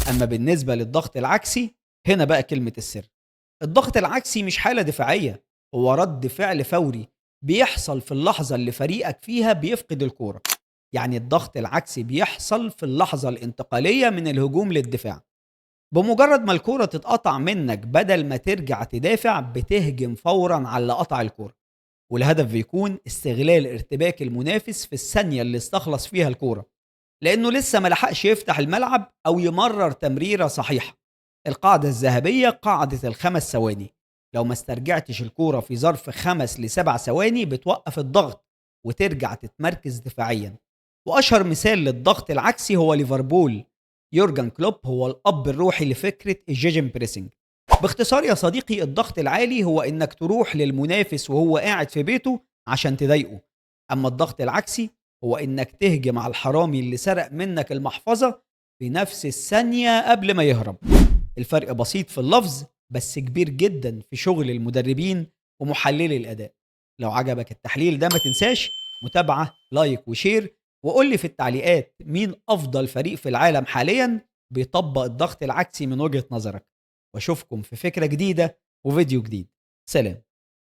أما بالنسبة للضغط العكسي، هنا بقى كلمة السر. الضغط العكسي مش حالة دفاعية، هو رد فعل فوري بيحصل في اللحظة اللي فريقك فيها بيفقد الكورة. يعني الضغط العكسي بيحصل في اللحظة الانتقالية من الهجوم للدفاع. بمجرد ما الكورة تتقطع منك، بدل ما ترجع تدافع بتهجم فورا على اللي قطع الكورة. والهدف بيكون استغلال ارتباك المنافس في الثانية اللي استخلص فيها الكورة، لأنه لسه ما لحقش يفتح الملعب أو يمرر تمريرة صحيحة. القاعدة الذهبية قاعدة ال5 ثواني، لو ما استرجعتش الكورة في ظرف 5 ل7 ثواني بتوقف الضغط وترجع تتمركز دفاعيا. وأشهر مثال للضغط العكسي هو ليفربول، يورجن كلوب هو الأب الروحي لفكرة ال gegenpressing. باختصار يا صديقي، الضغط العالي هو إنك تروح للمنافس وهو قاعد في بيته عشان تضايقه، أما الضغط العكسي هو إنك تهجم على الحرامي اللي سرق منك المحفظة في نفس الثانية قبل ما يهرب. الفرق بسيط في اللفظ بس كبير جدا في شغل المدربين ومحللي الأداء. لو عجبك التحليل ده ما تنساش متابعة، like و share، وقول لي في التعليقات مين أفضل فريق في العالم حاليا بيطبق الضغط العكسي من وجهة نظرك. واشوفكم في فكرة جديدة وفيديو جديد. سلام.